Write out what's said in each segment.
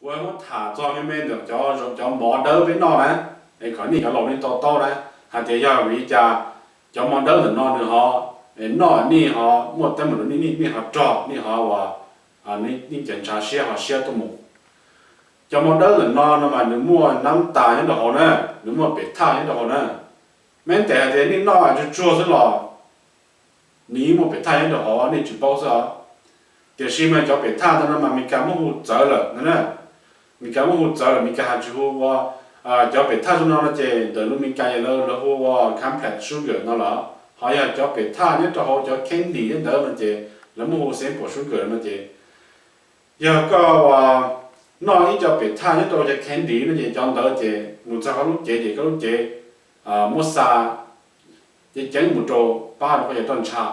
Kuv muab tham txog me me ntawm cov, cov mov dawb peb noj na, es kom nej cov laus nej to taub na, hais tias yog vim li cas cov mov dawb ntawm no nws ho noj nej ho muaj teeb meem rau nej, nej ho rog nej ho ua, nej cov ntshav siab ho siab tuaj mus. Cov mov dawb ntawm no no mas nws muaj nab tas nyob rau hauv na, nws muaj pem thaj nyob rau hauv na. Meb ntes hais tias nej noj tsuag tsuag xwb los nws yeej muaj pem thaj nyob rau hauv nej tsis paub xwb os. Tiam sis mas cov pem thaj ntawd no mas Meskas muab hu txawv lawm no na. Meskas muab hu txawv lawm, Meskas hais tsis hu ua cov pem thaj zoo no no ces ntawm lus Meskas lawv hu ua complex sugar no lawm. Ho yog cov pem thaj nyob rau hauv cov candy thiab ntawd no ces lawv muab hu simple sugar no ces yog koj noj ib co pem thaj nyob rau cov candy no ces cov ntawd ces mus txog koj lub cev ces koj lub cev muab xa ceev ceev mus rau pab rau koj cov roj ntsha.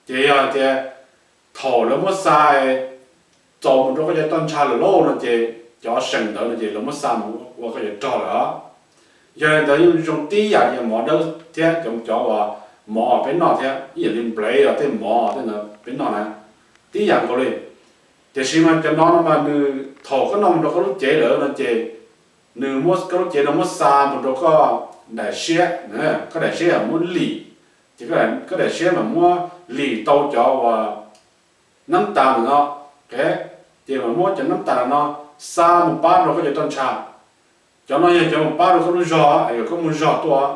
Ces yog tias thaum lawv muab xa txaus mus rau koj cov roj ntsha lawm lauj no ces cov seem ntawd no ces lawv muab xa mus ua koj cov rog lawm. Yog li ntawd yeej zoo tib yam li mov dawb thiab cov, cov uas mov peb noj thiab, ib yam li nplev los tej mov tej ntawd peb noj na, tib yam nkaus li. Tiam sis mas cov no no mas nws thaum koj noj mus rau koj lub cev lawm no ces nws muab koj lub cev no muab xa mus rau koj daim siab, koj daim siab muab lim, ces koj daim siab mas muab lim tau cov uas nab tas ntawm no, ces mas muab cov nab tas ntawm no xa mus pab rau koj cov roj ntsha. Cov no yog cov mus pab rau koj lub zog es kom koj muaj zog tuaj.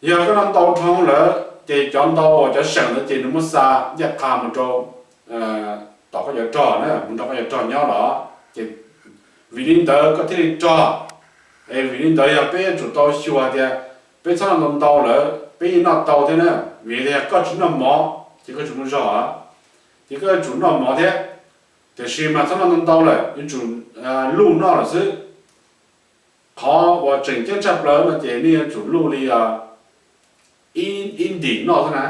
Yog koj noj ntau dhau lawm ces cov ntau uas cov seem ntawd ces nws muab xa ncaj qha mus rau tom koj cov rog na, mus nrog koj cov rog nyob los ces vim li ntawd koj thiaj li rog. Es vim li ntawd yog peb yuav tsum tau xyuas tias peb txhob noj ntau ntau lawm peb yeej noj tau thiab na. Vim tias yog koj tsis noj mov ces koj tsis muaj zog, ces koj yuav tsum noj mov thiab. Tiam sis mas txhob noj ntau ntau lawm, yuav tsum luj noj lawm xwb. Qhov uas tseem ceeb tshaj plaws no ces nej yuav tsum luj li ib ntim noj xwb na.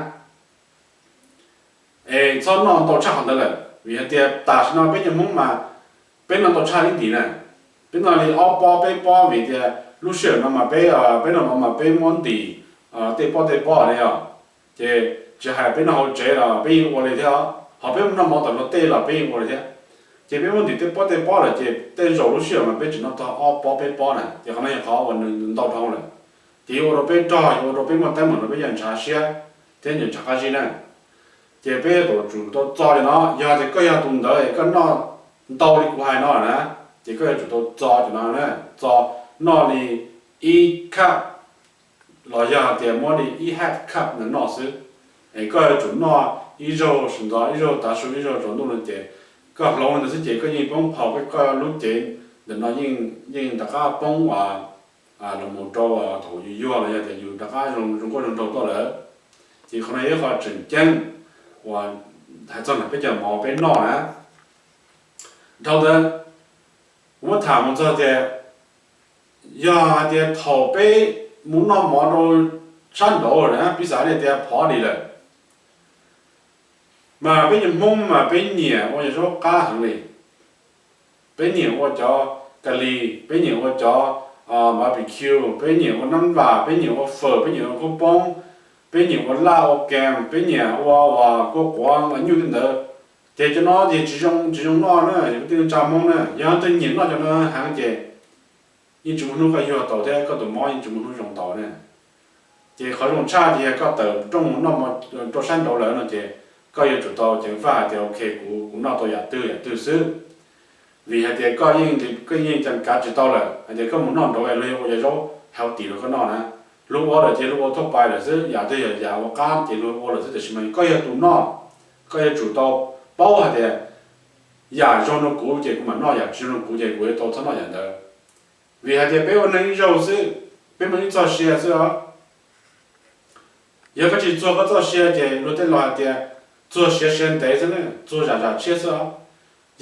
Es txhob noj ntau tshaj qhov ntawd lawm, vim hais tias tam sim no peb cov Hmoob mas peb noj ntau tshaj ib ntim na. Peb noj li ob pob peb pob vim tias lub sij hawm no mas peb, peb noj mov mas peb muab ntim tej pob tej pob li os. Ces tsis hais peb noj hauv tsev los peb yeej ua li thiab, ho peb noj mov tom luag tej los peb yeej ua li thiab. Ces peb muab ntim tej pob tej pob lawm ces tej zaum lub sij hawm mas peb tseem noj txog ob pob peb pob na, ces qhov no yog qhov uas nws ntau dhau lawm. Ces yuav ua rau peb rog, yuav ua rau peb muaj teeb meem rau peb cov ntshav siab thiab ntshav qab zib na. Ces peb yuav tsum tau txo cov no, yog tias koj yog tus ntawd es koj noj ntau li kuv hais no na, ces koj yuav tsum tau txo cov no na, txo noj li ib cup los yog hais tias muab li ib half cup ntawd noj xwb. Es koj yuav tsum noj ib zaug sawv ntxov, ib zaug tav su, ib zaug tsaus ntuj no ces koj hloov li ntawd xwb ces koj yeej poob phau, koj lub cev ntawm no yeej rov qab poob los mus rau thaum yus yuag los yog tias yus rov qab zoo nkauj zoo nraug tuaj lawm. Ces qhov no yog ib qho tseem ceeb uas hais txog ntawm peb cov mov peb noj na. Dhau ntawd kuv muab tham mus txog tias yog hais tias thaum peb mus noj mov rau sab nraud lawm na, piv xam li tias phov li lawm, mas peb cov Hmoob mas peb nyiam ua yog zaub qab heev li. Peb nyiam ua cov ka lis, peb nyiam ua cov barbecue, peb nyiam ua nab vas, peb nyiam ua fawm, peb nyiam ua khaub poob, peb nyiam ua laj ua kees, peb nyiam ua uas kua quav nyuj tej ntawd. Ces cov no ces tsis zoo, tsis zoo noj na, yog tej tsa Hmoob na, yog leej twg nyiam noj cov no heev ces yeej tsis muaj hnub koj yuag tau thiab koj tus mob yeej tsis muaj hnub zoo tau na. Ces qhov zoo tshaj ces yog koj tawm rooj mus noj rau sab nraud lawm no ces koj yuav tsum tau ceev faj hais tias ok, kuv, kuv noj tau yam twg yam twg xwb. Vim hais tias koj yeej, koj yeej ceev kav tsis tau lawm hais tias koj mus noj nraud luag yuav ua cov zaub healthy rau koj noj na. Luag ua lawm ces luag ua thuaj pais lawm xwb, yam twg yog yam ua qab ces luag ua lawm xwb, tiam sis mas koj yog tus noj, koj yuav tsum tau paub hais tias yam zoo rau kuv ces kuv mam noj, yam tsis zoo rau kuv ces kuv yuav tau txhob noj yam ntawd. Vim hais tias peb ua neeg ib zaug xwb, peb muaj ib txoj sia xwb os. Yog koj tsis txuag koj txoj sia ces luag tej laus hais tias txuag siav siav ntev xwb na, txuag zam zam tshiab xwb os.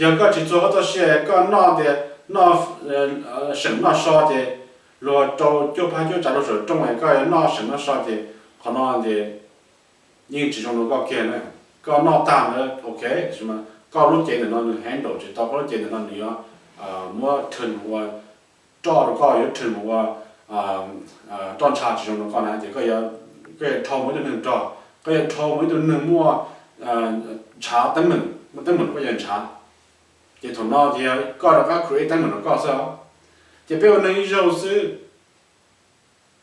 Yog koj tsis txuag koj txoj sia, koj noj tias noj, seem noj so ces luag rau cuaj phab cuaj tsav rau saum rooj es koj noj seem noj so ces qhov no ces yeej tsis zoo rau koj kiag na. Koj noj tag ntawd ok, koj lub cev ntawm no nws handle tsis tau, koj lub cev ntawm no nws yuav muab turn mus ua roj rau koj, yuav turn mus ua roj ntsha tsis zoo rau koj na, ces koj yuav dhau mus ib tug neeg rog, koj yuav dhau mus ib tug neeg muaj ntshav teeb meem, muaj teeb meem rau koj cov ntshav. Ces thaum no ces yog koj rov qab create teeb meem rau koj xwb os. Ces peb ua neeg ib zaug xwb,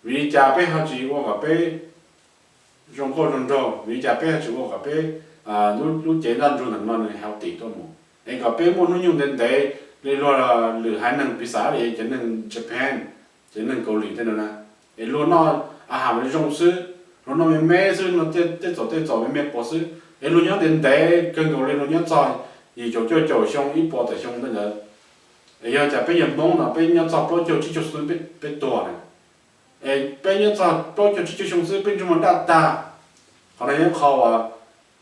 vim li cas peb ho tsis ua kom peb zoo nkauj zoo nraug? Vim li cas peb ho tsis ua kom peb lub cev ntaj ntsug ntawm no nws healthy tuaj mus, es kom peb muaj hnub nyoog ntev ntev li luag lwm haiv neeg, piv xam li cov neeg Japan, cov neeg Kaus Lim tej no na, es luag noj a has zoo xwb, luag noj me me xwb, tej txaus tej txaus me me quas xwb, es luag nyob ntev ntev kawg nkaus li, luag nyob txog yim caum cuaj caum xyoo ib puas tawm xyoo tej ntawd. Es yog cas peb yog Hmoob no peb nyob txog plaub caug tsib caug xyoo peb tuag na? Es peb nyob txog plaub caug tsib caug xyoo xwb peb ntsej muag daj tag. Qhov no yog qhov uas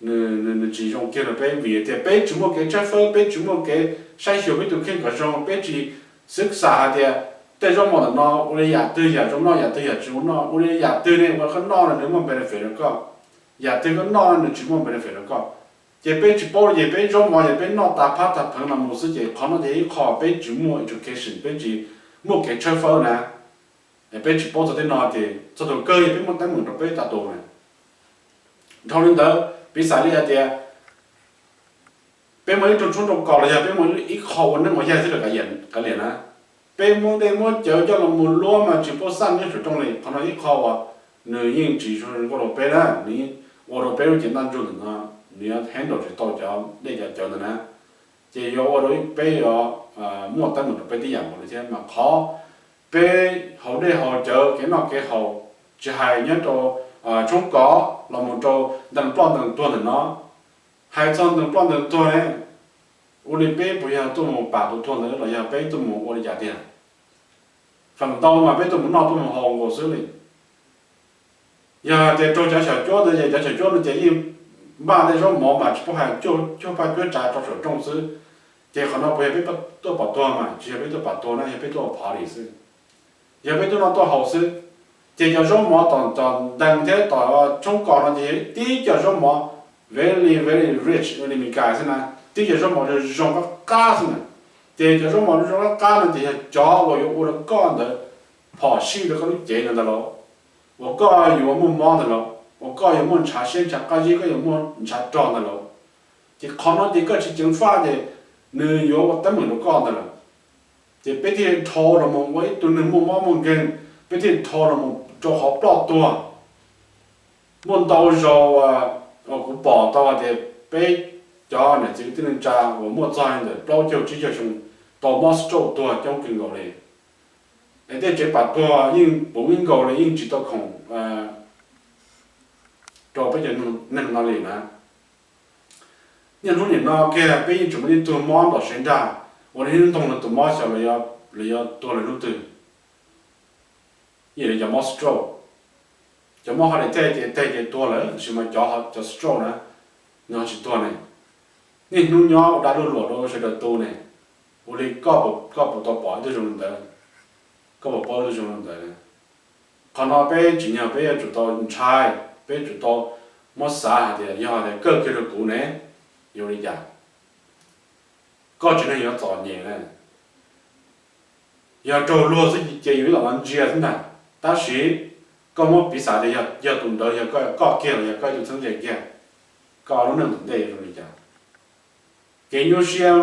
nws tsis zoo kiag rau peb, vim tias peb tsis muaj kev tshawb fawb, peb tsis muaj kev saib xyuas peb tus kheej kom zoo, peb tsis xwb xam hais tias tej zaub mov ntawm no ua li yam twg yam zoo noj, yam twg yam tsis zoo noj, ua li yam twg ne ua koj noj no nws muaj benefit rau koj, yam twg koj noj no nws tsis muaj benefit rau koj. Ces peb tsis paub li ces peb zaub mov ces peb noj tas phab tas pheev no mus xwb, ces qhov no ces ib qho peb tsis muaj education, peb tsis muaj kev tshawb fawb na. Peb tsis paub txog tej no ces txog tus kawg yog peb muaj teeb meem rau peb tas tus na. Dhau li ntawd piv xam li hais tias peb muaj ib rooj tshoob rooj kos los yog peb muaj ib qho ua neeb ua yaig xwb rau kav liam na, peb muab dej muab cawv coj los mus luab mas tsis paub xaj nyob saum rooj li. Qhov no ib qho uas nws yeej tsis zoo nkauj rau peb na, nws ua rau peb lub cev ntaj ntsug ntawm no nws yuav handle tsis tau cov dej cov cawv ntawd na. Ces yuav ua rau peb yuav muaj teeb meem rau peb tib yam nkaus li thiab mas qhov peb haus dej haus cawv, kev noj kev haus, tsis hais nyob rau tshoob kos los mus rau ntees ploj ntees tuag ntawm no. Hais txog ntees ploj ntees tuag ne, ua li peb puas yog tuaj mus pam tus tuag ntawd los yog peb tuaj mus ua li cas tiag? Feem ntau mas peb tuaj mus noj tuaj mus haus nkaus xwb li. Yog hais tias raug cov xyom cuab ntawd ces cov xyom cuab no ces yeej npaj tej zaub mov mas tsis paub hais cuaj paj cuab tsav rau saum rooj xwb. Ces qhov no puas yog peb tuaj pom tuag mas tsis yog peb tuaj pom tuag na, yog peb tuaj ua party xwb, yog peb tuaj noj tuaj haus xwb. Ces cov zaub mov tom tom ntees thiab tom tshoob kos no ces yog tib co zaub mov very very rich li Meskas xwb na, tib co zaub mov zoo zoo qab qab xwb na. Ces cov zaub mov zoo zoo qab qab no ces yog cov uas yuav ua rau koj ntawd phom sij rau koj lub cev no ntag lauj, uas koj yuav muaj mob ntag lauj, uas koj yuav muaj ntshav siab ntshav qab zib, koj yuav muaj ntshav rog ntag lauj. Ces qhov no ces koj tsis ceev faj ces nws yuav ua teeb meem rau koj ntag lauj. Ces peb thiaj dhau los mus ua ib tug neeg muaj mob muaj nkeeg, peb thiaj dhau los mus rau qhov ploj tuag. Muaj ntau zaus uas kuv pom tau hais tias peb cov niam txiv kwv tij neej tsa uas muaj txog ntawm plaub caug tsib caug xyoo tau mob stroke tuag coob kawg nkaus li. Es tej tsev pam tuag yeej puv ib nkaus li yeej tsis tau khoom rau peb cov neeg no li na. Niaj hnub nim no kiag peb yeej tseem muaj ib tug mob ntom sev nrag uas niaj hnub ntoog lawv tus mob xyov lawv yuav tuag lawm hnub twg. Yeej li cov mob stroke, cov mob heart attack ces teg ces tuag lawm, tab sis mas cov cov stroke na, nws ho tsis tuag ne. Niaj hnub nyob ua dab luaj luam rau sawv daws tu ne. Ua li koj puas tau pom ib tug zoo li ntawd? Koj puas paub ib tug zoo li ntawd? Qhov no peb tsim nyog peb yuav tsum tau ntshai, peb yuav tsum tau muab xav hais tias yog hais tias kawg kiag rau kuv ne, yuav ua li cas? Koj tsev neeg yuav txom nyem na. Yog raug luag xwb ces yus ib los ntsia xwb ntag, tab sis koj muab piv xam tias yog tus ntawd yog koj kiag los yog koj ib tug txheeb ze kiag, koj lub neej tom ntej yuav zoo li cas? Kev nyuaj siab,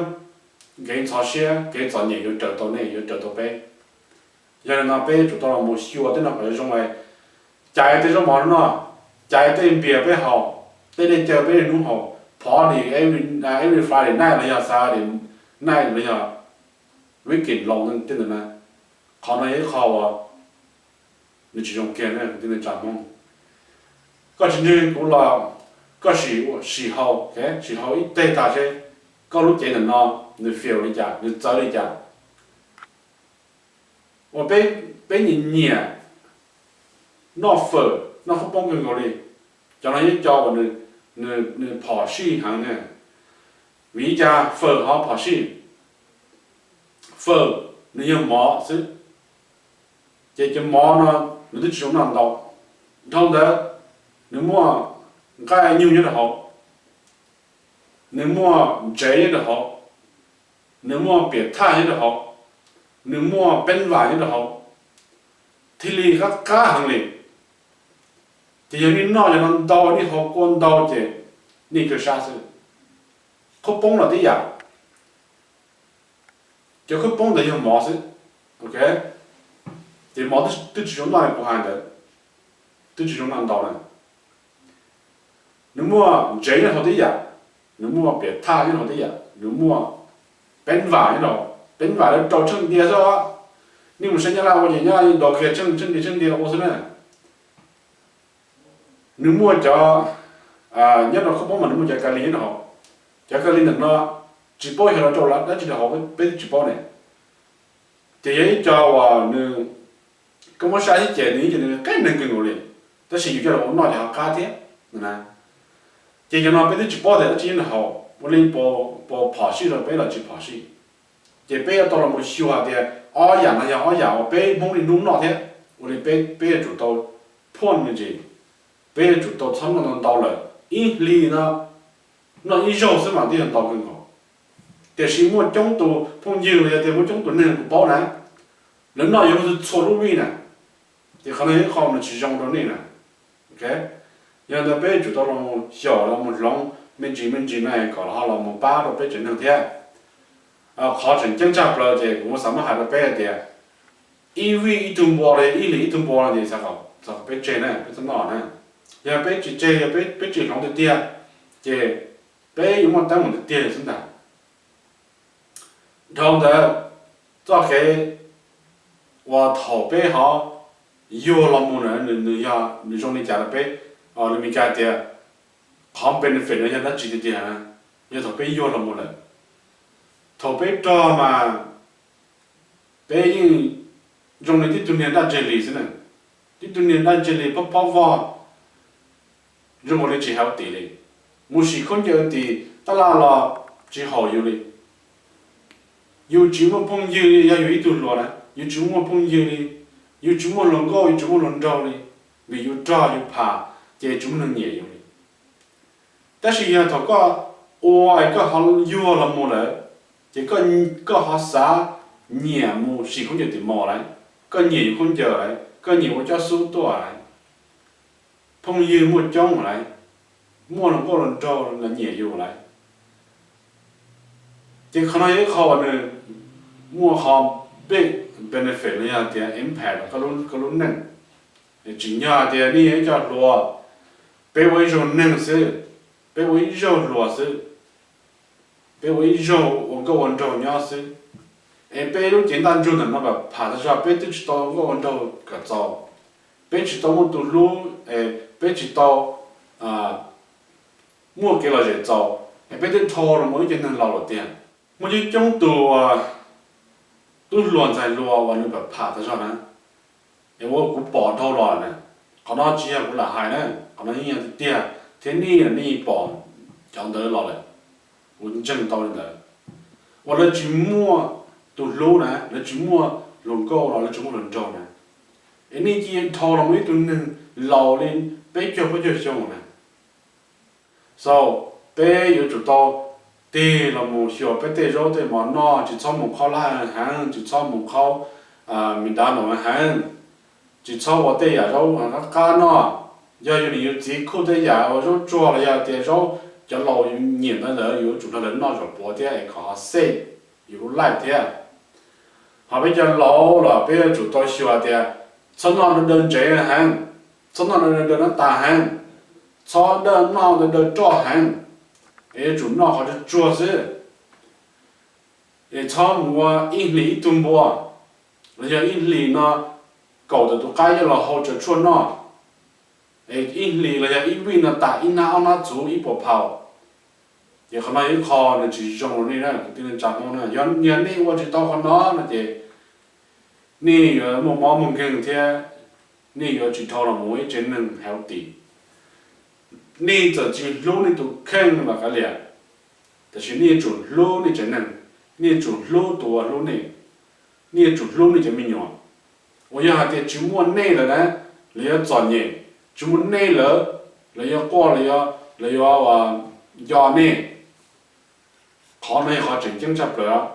kev ntxhov siab, kev txom nyem yuav raws tau nej, yuav raws tau peb. Yog li no peb yuav tsum tau los mus xyuas tej no kom zoo zoo, cais tej zaub mov no, cais tej npias peb haus, tej dej cawv peb niaj hnub haus, party every Friday night los yog Saturday night los yog weekend los tej ntawd na. Qhov no yog ib qho uas nws tsis zoo kiag nej tsa Hmoob. Koj tsis ntseeg kuv los koj sim, sim haus, sim haus ib teg tag seb koj lub cev ntawm no nws fail li cas, nws txawv li cas. Uas peb, peb nyiam nyiam noj fawm noj qhob poob kawg nkaus li. Cov no yog cov uas nws phom sij heev na. Vim li cas fawm ho phom sij? Fawm nws yog mov xwb, ces cov mov no nws twb tsis zoo noj ntau. Dhau ntawd nws muaj nqaij nyuj nyob rau hauv, nws muaj ntsev nyob rau hauv, nws muaj piam thaj nyob rau hauv, nws muaj peeb vam nyob rau hauv, thiaj li qab qab heev li. Ces yog nej noj cov no ntau, nej haus kua ntau ces nej kawg sab xwb. Qhob poob los tib yam, Cov khaub poob ntawd yog mov xwb, ok. Ces mov twb tsis zoo noj li kuv hais ntawd, twb tsis zoo noj ntau na. Nws muaj ntsev nyob hauv tib yam, nws muaj piam thaj nyob hauv tib yam, nws muaj peeb vam nyob hauv, peeb vam lawv rau tsheej diav xwb. Nej mus saib Nyab Laj ua ces Nyab Laj yeej rau kiag tsheej, tsheej diav, tsheej diav ua xwb na. Nws muaj cov, nyob rau khaub poob mas nws muaj cov kali nyob rau hauv. Cov kali ntawm no tsis paub yog lawv rau dab tsi rau hauv, peb twb tsis paub ne. Ces yog ib co uas nws, koj muab saib thiab ces nws ib co nws qab neeg kawg nkaus li, tab sis yus coj los ua noj ces ho qab thiab na. Ces cov no peb twb tsis paub tias dab tsi nyob rau hauv, ua li puas phom sij rau peb los tsis phom sij. Ces peb yuav tau los mus xyuas hais tias ob yam no yog ob yam uas peb Hmoob niaj hnub noj thiab, ua li peb, peb yuav tsum tau phuaj me ntsis, peb yuav tsum tau txhob noj ntau ntau lawm. Ib hlis no noj ib zaug xwb mas twb yog ntau kawg nkaus. Tiam sis muaj coob tus phooj ywg los yog tias muaj coob tus neeg kuv paub na, lawv noj yuav luag txhua lub vij na. Ces qhov no yog ib qho nws tsis zoo rau nej na. Ok, yog li ntawd peb yuav tsum tau los mus xyaum los mus hloov me ntsis me ntsis na kom ho los mus pab rau peb tsev neeg thiab. Qhov tseem ceeb tshaj plaws ces kuv xav muab hais rau peb hais tias ib vij ib tug npua los yog ib hlis ib tug npua no ces xav kom peb tseg na, peb txhob noj na. Yog peb tsis tseg, yog peb tsis hloov tiag tiag, ces peb yuav muaj teeb meem tiag tiag xwb ntag. Dhau ntawd, txoj kev uas thaum peb ho yuag los mus na, nws yog, nws zoo li cas rau peb, li Meskas tias qhov benefit no yog dab tsi tiag tiag na? Yog thaum peb yuag los mus lawm, thaum peb rog mas peb yeej zoo li tib tug niag daj ntseg li xwb na, tib tug niag daj ntseg li phob phob vog, zoo nkaus li tsis healthy li. Mus sim khaub ncaws tim tab laj los tsis haum yus li. Yus tsis muaj phooj ywg li, yog yus ib tug hluas na, yus tsis muaj phooj ywg li, yus tsis muaj hluas nkauj, yus tsis muaj hluas nraug li, vim yus rog yus pham, ces tsis muaj neeg nyiam yus li. Tab sis yog thaum koj ua es koj ho yuag los mus lawm, ces koj ho xav nyiam mus sim khaub ncaws tim mos lawm, koj nyiam yus khaub ncaws lawm, koj nyiam ua cov xub tuaj lawm, phooj ywg muaj coob lawm, muaj hluas nkauj hluas nraug los nyiam yus lawm. Ces qhov no yog ib qho uas nws muaj qhov big benefit los yog tias impact rau koj lub neej. Tsim nyog tias nej yog ib co hluas, peb ua ib zaug neeg xwb, peb ua ib zaug hluas xwb, peb ua ib zaug ua nkauj ua nraug nyob xwb, es peb lub cev ntaj ntsug ntawm no pam pham tag zog, peb twb tsis tau ua nkauj ua nraug kom txaus, peb tsis tau muaj tus hlub, peb tsis tau muaj kev lom zem txaus, es peb twb dhau los mus ib co neeg laus lawm tiag. Muaj coob coob tus tub hluas ntxhais hluas uas nws pam pham tag zog na, es ua kuv pom dhau los na. Qhov no tsis yog kuv lam hais na, qhov no yeej yog tiag tiag thiab nej los nej pom cov ntawd los lawm, kuv ntseeg tau li ntawd. Uas lawv tsis muaj tus hlub na, lawv tsis muaj hluas nkauj los lawv tsis muaj hluas nraug na, es nej cia dhau los mus ib tug neeg laus li peb caug plaub caug xyoo na. So, peb yuav tsum tau tig los mus xyuas peb tej zaub tej mov noj, tsis txhob mus qhaub laj heev, tsis txhob mus qhaub McDonald heev, tsis txhob ua tej yam zaub qab qab noj. Yog yus niam yus txiv khuj tej yam ua zaub tsuag los yog tias zaub cov laus yus nyiam ntawd ntawd, yus yuav tsum nrog lawv noj zaum puav thiab es kom ho safe yus lub life thiab. Ho peb cov laus los peb yuav tsum tau xyuas tias txhob noj daw daw ntsev heev, txhob noj daw daw nab tas heev, txhob noj daw daw roj heev, es yuav tsum noj qhov tsuag tsuag xwb. Es txhob mus ua ib hlis ib tug npua, los yog ib hlis no kaum tawm tus qaib coj los hau tsaws tshuaj noj, es ib hlis los yog ib vij no tas ib hnab ob hnab txhuv ib puas phaus. Ces qhov no yog ib qho nws tsis zoo rau nej na kwv tij neej tsa Hmoob na. Yog, yog nej ua tsis tau qhov no no ces nej yuav muaj mob muaj nkeeg thiab nej yuav tsis dhau los mus ib tsev neeg healthy. Nej txawm tsis hlub nej tus kheej los kav liam, tab sis nej yuav tsum hlub nej tsev neeg, nej yuav tsum hlub tus uas hlub nej, nej yuav tsum hlub nej cov me nyuam. Uas yog hais tias tsis muaj nej lawm na, lawv yuav txom nyem, tsis muaj nej lawm, lawv yuav quaj, lawv yuav nco nej. Qhov no yog qhov tseem ceeb tshaj plaws.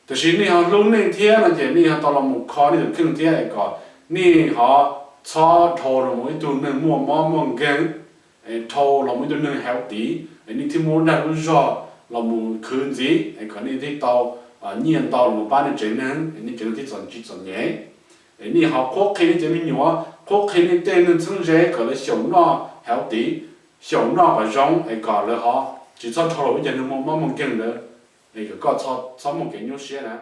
Tiam sis nej ho hlub nej thiab no ces nej ho tau los mus kho nej tus kheej thiab es kom nej ho txhob dhau los mus ib tug neeg muaj mob muaj nkeeg, dhau los mus ib tug neeg healthy, nej thiaj muaj lub dag lub zog los mus khwv ntxiv es kom nej thiaj tau nyiaj ntau los pab nej tsev neeg, nej tsev neeg thiaj txom tsis txom nyem. Nej ho qhuab qhia nej cov me nyuam, qhuab qhia nej tej neeg txheeb ze kom lawv xyaum noj healthy, xyaum noj kom zoo es kom lawv ho tsis txhob dhau los ib cov neeg muaj mob muaj nkeeg ntawd, es kom koj txhob muaj kev nyuaj siab na.